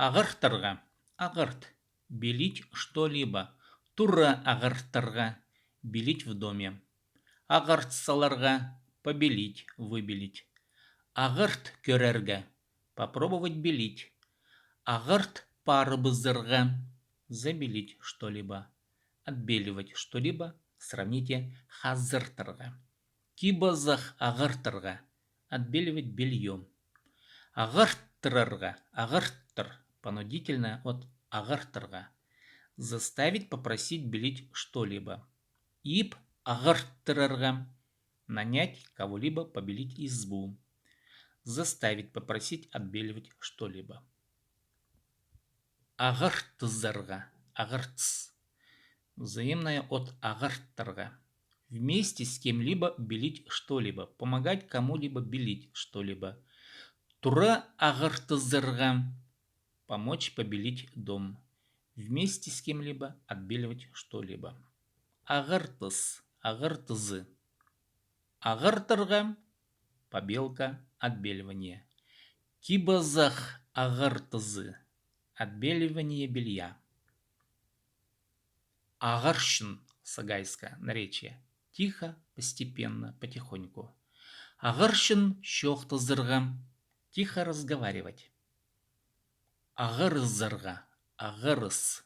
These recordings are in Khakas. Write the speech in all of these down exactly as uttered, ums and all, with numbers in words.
Ағартарға. Ағарт. Белить что-либо. Тура ағартарға. Белить в доме. Ағарт саларға. Побелить, выбелить. Ағарт кӧрерге. Попробовать белить. Ағарт парыбызарға. Забелить что-либо. Отбеливать что-либо. Сравните. Хазартарға. Кип-азах ағартарға. Отбеливать бельё. Ағарттырарға. Ағарттыр. Понудительное от ағартарға. Заставить, попросить белить что-либо. Ип ағарттырарға. Нанять кого-либо побелить избу. Заставить, попросить отбеливать что-либо. Ағартызарға. Ағартыс. Взаимное от ағарттарға. Вместе с кем-либо белить что-либо. Помогать кому-либо белить что-либо. Тура ағартызарға. Помочь побелить дом. Вместе с кем-либо отбеливать что-либо. Ағартыс. Ағартызы. Ағартарға. Побелка, отбеливание. Кип-азах ағартызы. Отбеливание белья. Ағарчын, сагайское наречие. Тихо, постепенно, потихоньку. Ағарчын чоохтазарға. Тихо разговаривать. Ағарызарға. Ағарыс.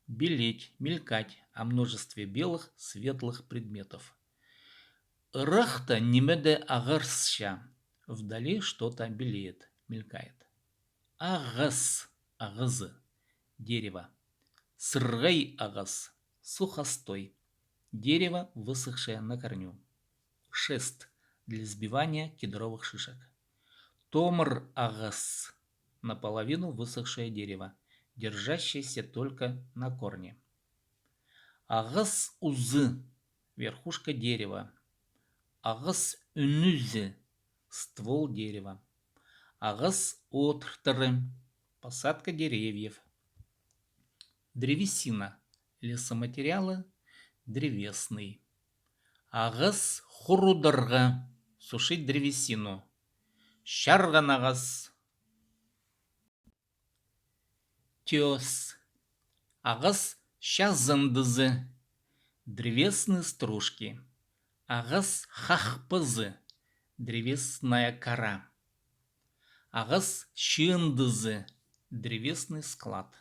Белеть, мелькать о множестве белых, светлых предметов. Ырахта ниме-де ағарысча. Вдали что-то белеет, мелькает. Ағас. Ағазы. Дерево. Сырғай ағас. Сухостой. Дерево, высохшее на корню. Шест. Для сбивания кедровых шишек. Томыр ағас. Наполовину высохшее дерево, держащееся только на корне. Ағас узы. Верхушка дерева. Ағас ӱнӱзі. Ствол дерева. Ағас отртары. Посадка деревьев. Древесина. Лесоматериалы. Древесный. Ағас хурударға. Сушить древесину. Чарған ағас. Тӧс. Ағас чазындызы. Древесные стружки. Ағас хахпызы. Древесная кора. Ағас чыындызы. Древесный склад.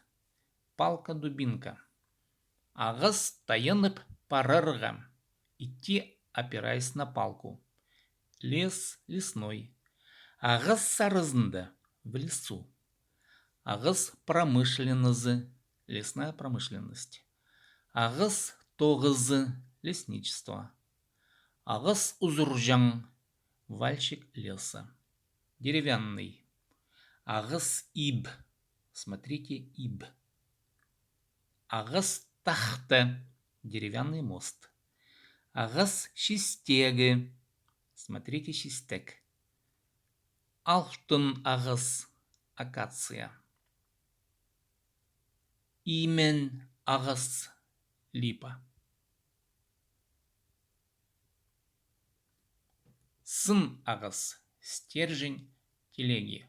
Палка-дубинка. Ағас таянып парарға. Идти, опираясь на палку. Лес, лесной. Ағас сарызында. В лесу. Ағас промышленнозы. Лесная промышленность. Ағас тоғызы. Лесничество. Ағас узурҷаң. Вальщик леса. Деревянный. Ағас иб. Смотрите, иб. Ағас тахта. Деревянный мост. Ағас чистегі. Смотрите, чистек. Алтын ағас. Акация. Имен ағас. Липа. Сын ағас. Стержень телеги.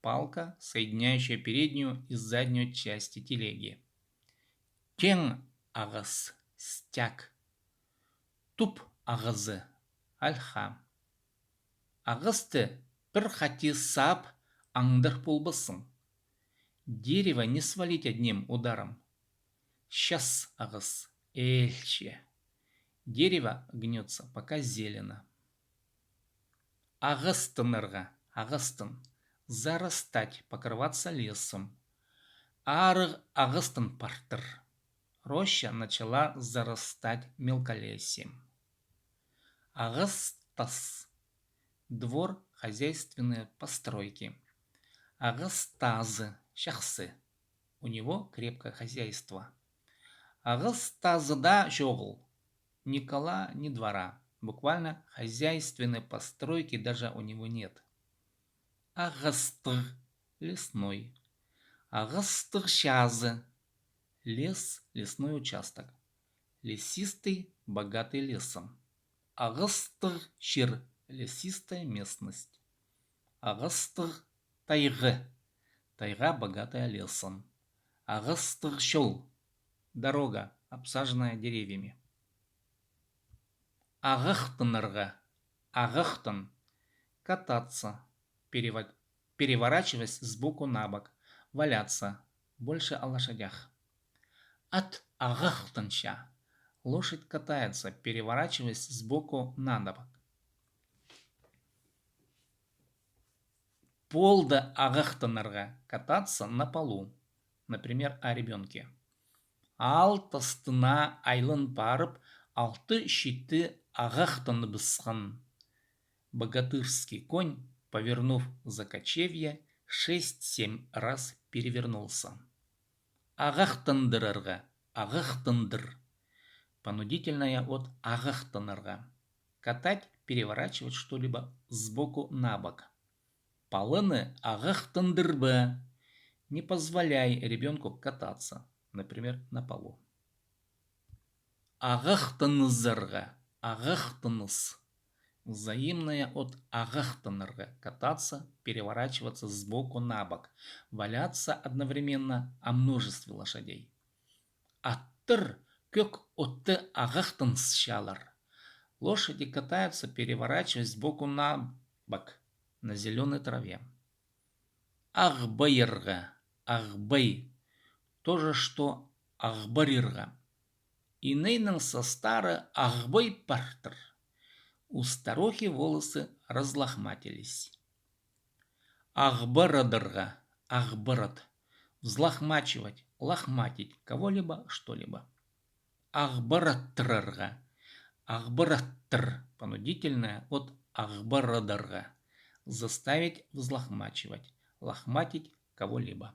Палка, соединяющая переднюю и заднюю части телеги. Тең ағас. Стяг. Туп ағазы. Ольха. Ағасты пір хати саап, аңдар полбассың. Дерево не свалить одним ударом. Час ағас. Ээлче. Дерево гнётся, пока зелено. Ағастынарға. Ағастын. Зарастать, покрываться лесом. Арығ ағастын партыр. Роща начала зарастать мелколесьем. Ағас тас. Двор, хозяйственные постройки. Ағас тазы. Чахсы. У него крепкое хозяйство. Ағас тазы даа чоғыл. Ни кола, ни двора. Буквально хозяйственной постройки даже у него нет. Ағастығ. Лесной. Ағастығ чазы. Лес, лесной участок. Лесистый, богатый лесом. Ағастығ чир. Лесистая местность. Ағастығ тайғы. Тайга богатая лесом. Ағастығ чол. Дорога, обсаженная деревьями. Ағахтанарға. Ағахтан. Кататься. Перево-, переворачиваясь сбоку на бок. Валяться. Больше о лошадях. Ат ағахтанча. Лошадь катается, переворачиваясь сбоку на бок. Полда ағахтанарға. Кататься на полу. Например, о ребёнке. Аал тастына айлан парып, алты-читі ағахтаныбысхан. Богатырский конь, повернув за кочевье, шесть-семь раз перевернулся. Ағахтандырарға. Ағахтандыр. Понудительное от ағахтанарға. Катать, переворачивать что-либо сбоку на бок. Паланы ағахтандырба. Не позволяй ребёнку кататься, например, на полу. Ағахтанызарға. Ағахтаныс. Взаимное от ағахтанарға. Кататься, переворачиваться сбоку на бок. Валяться одновременно о множестве лошадей. Аттар кӧк отты ағахтанысчалар. Лошади катаются, переворачиваясь сбоку на бок, на зелёной траве. Ағбайырға. Ағбай. То же, что ағбарирға. Инейнің састары ағбай партыр. У старухи волосы разлохматились. Ағбарадарға. Ағбарад. Взлохмачивать, лохматить кого-либо, что-либо. Ағбараттырарға. Ағбараттыр. Понудительное от ағбарадарға. Заставить взлохмачивать, лохматить кого-либо.